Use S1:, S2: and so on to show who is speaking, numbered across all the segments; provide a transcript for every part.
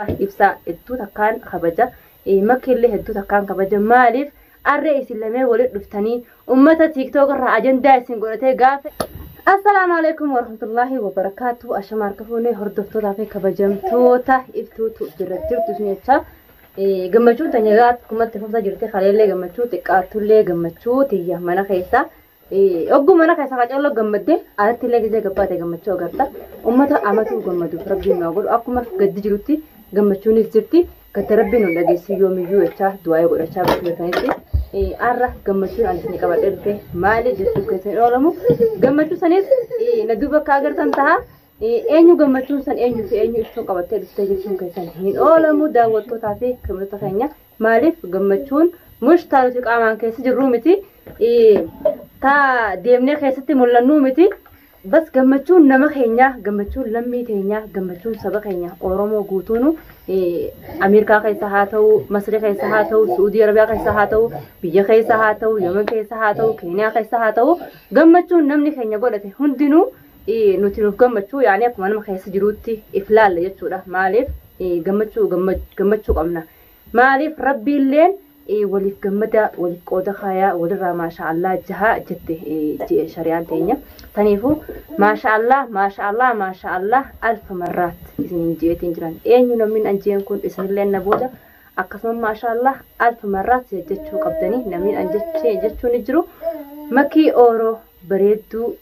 S1: Ibsaa hedduu takkaan kabaja. Makkiillee hedduu takkaan kabaja. Maaliif arree isin lameen walitti dhuftanii ummata TikTok irraa ajandaa isin godhatee gaafa. Assalaamu alaikum warahmatullahi wabarakaatu. Ashama harka fuunee hordoftootaa fi kabajamtoota iftuutu jira jirtu isin jecha. Gammachuun tanya akkumatti fufta jirti kaleellee gammachuu xiqqaattullee gammachuu tiyya mana keessa. Ogguu mana keessa qacalloo gammadde alatti illee gizee gabbaate gammachuu agarta. Ummata amatuu gammaduuf rabbiin nu godhu akkuma gaddi jirutti gammachuunis jirti. Gadda rabbiin nu dhageessi yoomiyyuu jechaa du'aa godhachaa bakka Arra gammachuun ani isin qabadhee dhufe maali jechuu keessan oolamu. Gammachuu sanis na duuba akka agartan ta'a. Eenyu gammachuun san eenyu fi eenyu ibsuu qabattee dhufte jechuun keessan hin oolamu daawwattootaa fi kabajattoota keenya. Maaliif gammachuun mushtaa nuti qaamaan keessa jirru miti. Taa deemnee keessatti mul'annuu miti. Bas gammachuun nama keenyaa, gammachuun lammii teenyaa, gammachuun saba keenya Oromoo guutuunu Ameerikaa keessa haa ta'u, Masrii keessa haa ta'u, Suudii Arabiyaa keessa haa ta'u, biyya keessa haa ta'u, Yemen keessa haa ta'u, Keeniyaa keessa haa ta'u, gammachuun namni keenya godhate hundinuu nuti nuuf gammachuu yaani akkuma nama keessa jiruutti if laalla jechuudha. Maaliif gammachuu gammachuu qabna. Maaliif rabbiilleen waliif gammada waliif qooda kaayaa walirraa maasha Allah jaha jette jee shari'aan teenya. Saniifuu maasha Allah maasha Allah maasha Allah alfa marraat isiniin jeetiin jiran. Eenyu namni an jeen kun isinillee na booda akkasuma maasha Allah alfa marraat jechuu qabdanii namni an jechuun ni jiru. Makii Ooroo bareedduu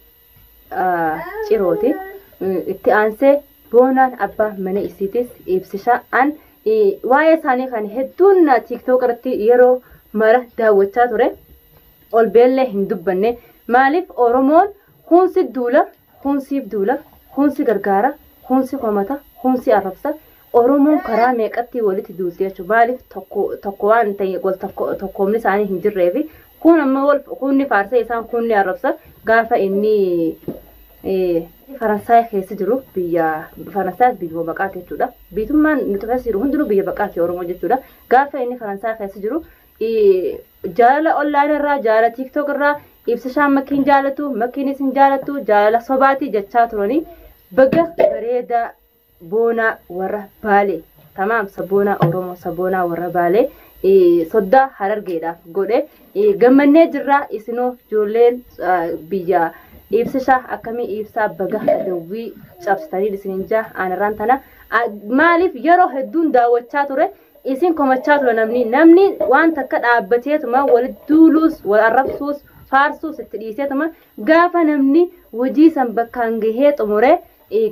S1: cirooti. Itti aansee boonaan abbaa mana isiitis ibsisha an waa'ee isaanii kan hedduun TikTok irratti yeroo mara daawwachaa ture. Ol beellee hin dubbanne. Maaliif Oromoon kuunsi duula, kuunsiif duula, kuunsi gargaara, kuunsi komata, kuunsi arrabsa. Oromoon karaa meeqatti walitti duulti jechuudha. Maaliif tokko tokko waan ta'e wal tokko tokkoomni isaanii hin jirreefi kun amma wal kunni faarsee isaan kunni arrabsa gaafa inni Faransaay keessa jiru biyya Faransaay biyya baqaati jechuudha. Biitummaan nuti keessa jiru hundinuu biyya baqaati Oromoo jechuudha. Gaafa inni Faransaay keessa jiru jaalala online irraa jaalala TikTok irraa ibsishaan makkiin jaalatu makkiinis hin jaalatu jaalala sobaati jechaa turanii baga bareedaa boonaa warra Baalee tamaam sabboonaa Oromoo sabboonaa warra Baalee soddaa Harargeedhaaf godhe gammannee jirra isinoo ijoolleen biyya ibsishaa akkamii ibsaa baga adawwii cabsitanii isiniin jaa aanarraan tana maaliif yeroo hedduun daawwachaa ture isin komachaa ture namni namni waan takka dhaabbateetuma wal duuluus wal arrabsuus faarsuus itti dhiiseetuma gaafa namni hojii san bakkaan gahee xumure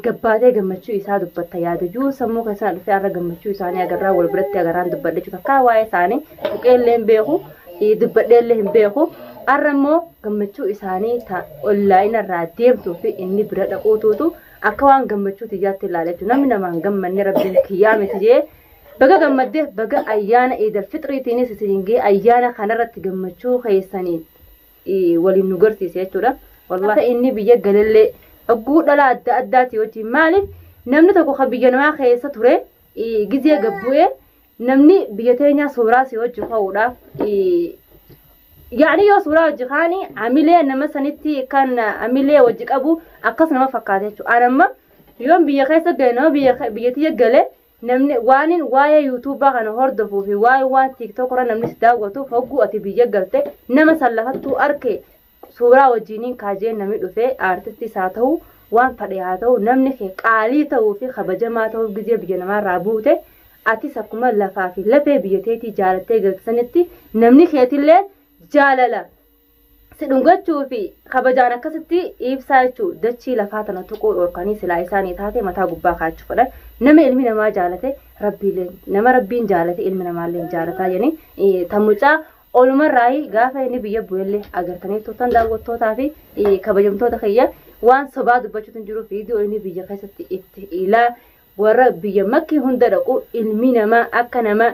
S1: gabbaatee gammachuu isaa dubbatta yaadajuu sammuu keessaa dhufee har'a gammachuu isaanii agarraa wal biratti agarraan dubbadhe jechuudha. Takkaa waa'ee isaanii tuqeellee hin beeku dubbadheellee hin beeku har'a immoo gammachuu isaanii ta onlaayina irraa deemtuu fi inni bira dhaquutuutu akka waan gammachuu tiyyaatti ilaala jechuudha. Namni namaan gammanne rabbiin kiyyaa miti jee baga gammaddee baga ayyaana Iidal Fixriitiinis isiniin gahee ayyaana kanarratti gammachuu keessaniin waliin nu garsiise jechuudha. Wallahi inni biyya galallee hogguu dhala adda addaati wajjin maaliif namni tokko kan biyya namaa keessa ture gizee gabbu'ee namni biyya teenyaa suuraa si wajji ka'uudhaaf yaani yoo suuraa wajji kaani amilee nama sanitti kan amilee wajji qabu akkas nama fakkaata jechuudha. An amma yoon biyya keessa gale nama biyya tiyya gale namni waanin waa'ee yuutuubaa kana hordofuu fi waa'ee waan TikTok irra namni si daawwatuuf hogguu ati biyya galte nama san lafattuu arke suuraa wajjiniin kaajee namni dhufee aartistis haa ta'u waan fadhe haa ta'u namni kee qaalii ta'uu fi kabajamaa ta'uuf gizee biyya namaarraa buute atis akkuma lafaa fi lafee biyya teetii jaalattee galsanitti namni keetillee jaalala si dhungachuu fi kabajaan akkasitti ibsaa jechuu dachii lafaa tana tuquu dhorkanii silaa isaanii taate mataa gubbaa kaachuu fedhan nama ilmi namaa jaalate rabbiilee nama rabbiin jaalate ilmi namaallee jaalataa jedhanii tan mucaa olumarraayi gaafa inni biyya bu'ellee agartanii turtan daawwattootaa fi kabajamtoota kiyya waan sobaa dubbachuutu hin jiru viidiyoo inni biyya keessatti itti ilaa warra biyya makkii hunda dhaqu ilmi namaa akka nama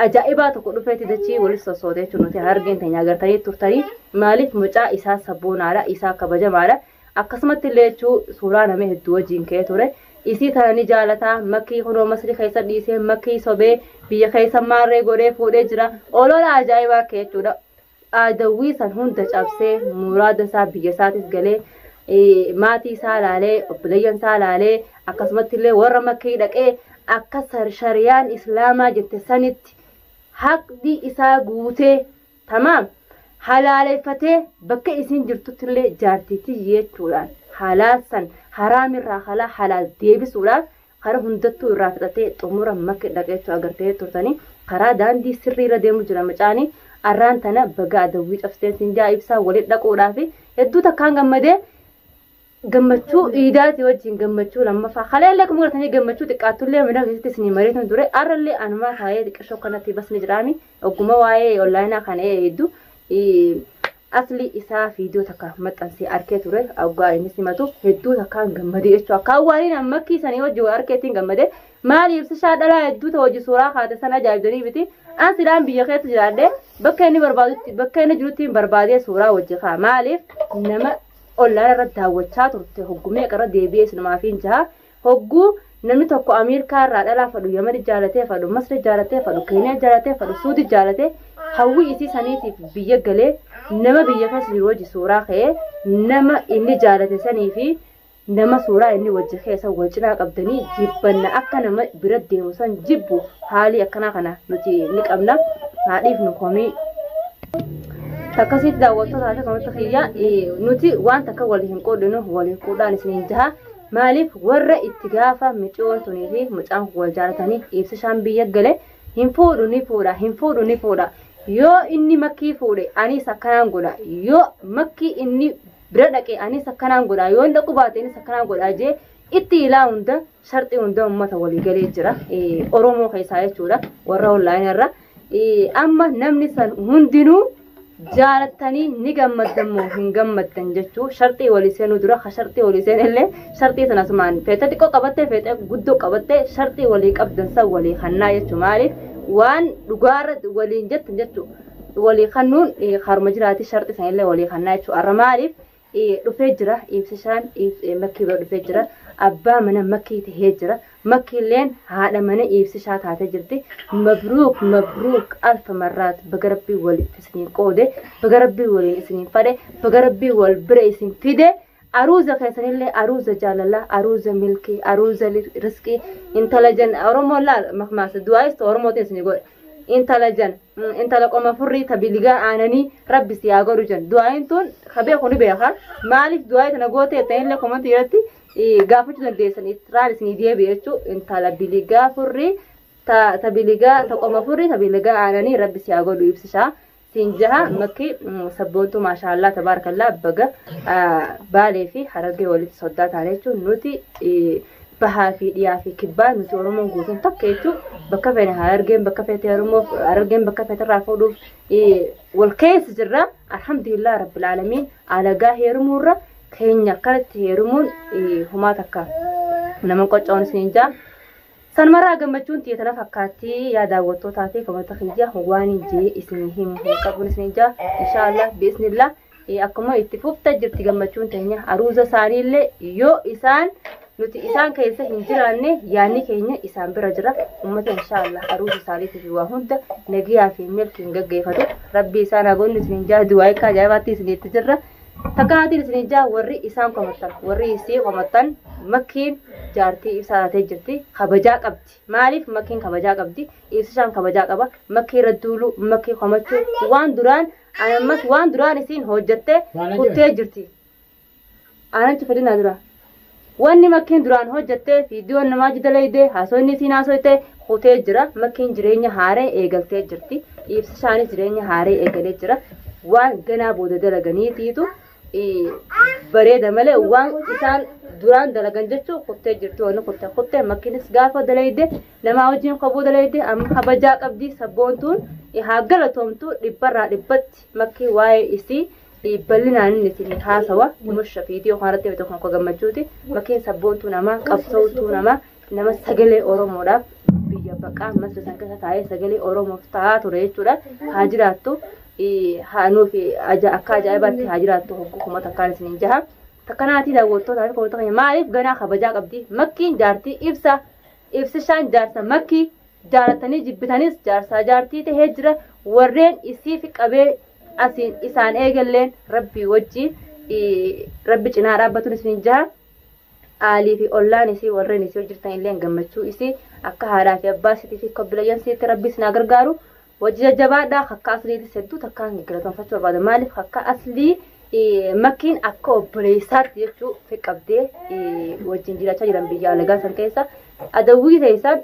S1: ajaa'ibaa tokko dhufeetti dachii walitti sossootee jechuun nuti hargeen teenya agartanii turtanii maaliif mucaa isaa sabboonaadha isaa kabajamaadha akkasumatti illee jechuu suuraa nama hedduu wajjin ka'ee ture isii tana ni jaalataa makkii kunoo masrii keessa dhiisee makkii sobee biyya keessa maarree godhee fuudhee jira olola ajaa'ibaa ka'e jechuudha adawwii san hunda cabsee muraada isaa biyya isaatis galee maatii isaa laalee obboleeyyan isaa laalee akkasumatti illee warra makkii dhaqee Akka shariyaan islaamaa jette sanitti haqni isaa guutee tamaam halaaleeffatee bakka isin jirtuttillee jaartiitti jechuudhaan halaal san haraamirraa halaa halaal deebisuudhaaf karaa hundattuu irraa fixatee xumura makka dhaqeechuu agartee turtanii karaa daandii sirrii irra deemu jira mucaanii arraan tana baga adawwii cabsitee sinjaa ibsaa waliin dhaquudhaaf hedduu takkaan gammadee gammachuu iidaati wajjin gammachuu lammaffaa kaleellee akkuma gartanii gammachuu xiqqaattullee mana keessatti isinii mariitan ture arrallee anumaa taa'ee xiqqashoo kanatti basni jiraami ogguma waa'ee onlaayinaa kana hedduu asli isaa viidiyoo takka maxxansee arkee ture oggaa inni simatu hedduu takkaan gammadee jechuudha akkaan waaniin ammakkii sanii wajjin wal arkeetiin gammadee maali ibsishaa dhalaa hedduu ta hojii suuraa kaate sana ajaa'ibdanii miti an sidhaan biyya keessa jiraadhee bakka inni barbaadutti bakka inni jirutti barbaadee suuraa wajji kaa maaliif nama ollaan irra daawwachaa turte hoggumee qarra deebi'ee sinumaaf hin jaha hogguu namni tokko Ameerikaa irraa dhalaa fadhu Yamani jaalatee fadhu Masri jaalatee fadhu Keeniyaa jaalatee fadhu Suudi jaalatee hawwii isii saniitiif biyya galee nama biyya keessa jiru wajji suuraa ka'ee nama inni jaalate sanii fi nama suuraa inni wajji keessa wal cinaa qabdanii jibbanna akka nama bira deemu san jibbu haalii akkanaa kana nuti ni qabna haadhiif nu komii Akkasitti daawwattoota fi kamatti kiyya nuti waan takka wal hin qoodinu wal hin qoodhaan isiniin jaha. Maaliif warra itti gaafa miciyoon tunii fi mucaan kun wal jaalatanii ibsishaan biyya gale hin fuudhu ni fuudha hin fuudhu ni fuudha. Yoo inni makkii fuudhe anis akkanaan godha yoo makkii inni bira dhaqe anis akkanaan godha yoo inni dhaqu baate anis akkanaan godha jee itti ilaa hunda sharxii hunda uummata walii galee jira Oromoo keessaa jechuudha warra onlaayinii irra. Amma namni san hundinuu jaalattanii ni gammaddan moo hin gammaddan jechuu sharxii walii seenuu dura ka sharxii walii seenellee sharxii sana asumaan feete xiqqoo qabattee feete guddoo qabattee sharxii walii qabdan san walii kannaa jechuu maaliif waan dhugaarra waliin jettan jechuu walii kannuun haruma jiraati sharxii sanillee walii kannaa jechuu arra maaliif dhufee jira ibsishaan makkii bira dhufee jira abbaa mana makkii tahee jira makkiilleen haadha mana ibsishaa taatee jirti mabruuk mabruuk alfa marraat baga rabbii waliif isiniin qoode baga rabbii waliin isiniin fadhe baga rabbii wal bira isin fide aruuza keessanillee aruuza jaalalaa aruuza milkii aruuza riskii intala jan oromoon laal makmaasa du'aayista oromootiin isinii godhe intala jan intala qoma furrii ta biligaa aananii rabbi si haa godhu jan du'aayin tun ka beeku ni beeka maaliif du'aayii tana gootee ta'inillee komantii irratti gaafachuu dandeessan irraan isinii deebi'e jechuu intala biligaa furrii ta biligaa ta qoma furrii ta biligaa aananii rabbi si haa godhu ibsishaa siin jaha makki sabboontuu maashaallaa tabaarakallaa baga baalee fi harargee walitti soddaa taane jechuun nuti bahaa fi dhiyaa fi kibbaa nuti Oromoon guutuun takka jechuun bakka feene harargeen bakka feete Oromoof harargeen bakka feete irraa fuudhuuf wal keessa jirra alhamdulillah rabbil aalamiin alagaa heerumuurra keenya akkanatti heerumuun humaa takka nama qocoon siin jaa sanumarraa gammachuun tiyya tana fakkaatti yaa daawwattootaa fi kabajata kiyya waan jee isin himu hin qabuun isin jaa inshaallah biisnillah akkuma itti fufta jirti gammachuun teenya aruuza isaaniillee yoo isaan nuti isaan keessa hin jiraanne yaanni keenya isaan bira jira ummata inshaallah aruuza isaaniitiif waa hunda nagiyaa fi milkiin gaggeeffatu rabbii isaan haa godhu isin jaa du'aa akka ajaa'ibaatti isinitti jirra takkanaatiin isin jaa warri isaan komattan warri isii komattan makkiin jaartii ibsaa taatee jirti kabajaa qabdi maaliif makkiin kabajaa qabdi ibsishaan kabajaa qaba makkii irra duuluu makkii komachuu waan duraan ammas waan duraan isiin hojjatte kuttee jirti aanan cufadinaa dura wanni makkiin duraan hojjatte viidiyoon namaa jidaleeyde haasonni isiin haasoyte kutee jira makkiin jireenya haaree eegaltee jirti ibsishaanis jireenya haaree eegalee jira waan ganaa booda dalaganiitiitu bareeda malee waan isaan duraan dalagan jechuun kuttee jirti wanni kuttee kuttee makkiinis gaafa dalayde namaa wajjin kobuu dalayde amma kabajaa qabdi sabboontuun haa galatoomtu dhibbarraa dhibbatti makkii waa'ee isii bal'inaan inni isin haasawa musha viidiyoo kanarratti bitu kan gammachuuti makkiin sabboontuu namaa qabsootuu namaa nama sagalee oromoodhaaf biyya baqaa masra san keessa taa'ee sagalee oromoof ta'aa ture jechuudha haa jiraattu haa nuuf akka ajaa'ibaatti haa jiraattu hogguu kuma takkaan isiniin jaha takkanaatii daawwattootaa fi kabajattoota keenya maaliif ganaa kabajaa qabdi makkiin jaartii ibsa ibsishaan jaarsa makkii jaalatanii jibbitanis jaarsaa jaartii tahee jira warreen isiif qabee asiin isaan eegalleen rabbii wajjiin rabbi cinaa dhaabbatuun isiniin jaha aalii fi ollaan isii warreen isii hojjetan illee gammachuu isii Akka haadhaa fi abbaa isiitii fi obboleeyyan isiitti rabbi isin haa gargaaru. Wajji jajjabaadhaa. Akka asliitis hedduu takkaan galatoonfachuu barbaada. Maaliif akka aslii makkiin akka obboleessaatti jechuu qabdee wajjin jiraachaa jiran biyya alagaa san keessa adawwii teessan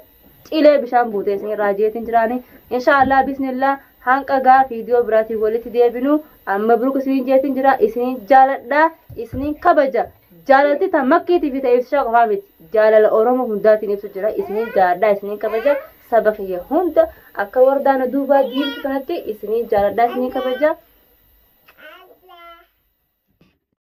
S1: cilee bishaan buutee isin irraa jeetiin jiraani. Inshaallah bismillah hanqa gaa viidiyoo biraatiin walitti deebinu amma biruk isiniin jeetiin jira. Isiniin jaaladha, isiniin kabaja. Jaalalti tan makkiitii fi ta'e ibsishaa qofaa miti, jaalala Oromoo hundaatiin ibsu jira. Isiniin jaaladha, isiniin kabaja. Saba kiyya hunda akka wardaana duubaa diimtu kanatti isiniin jaaladha, isiniin kabaja.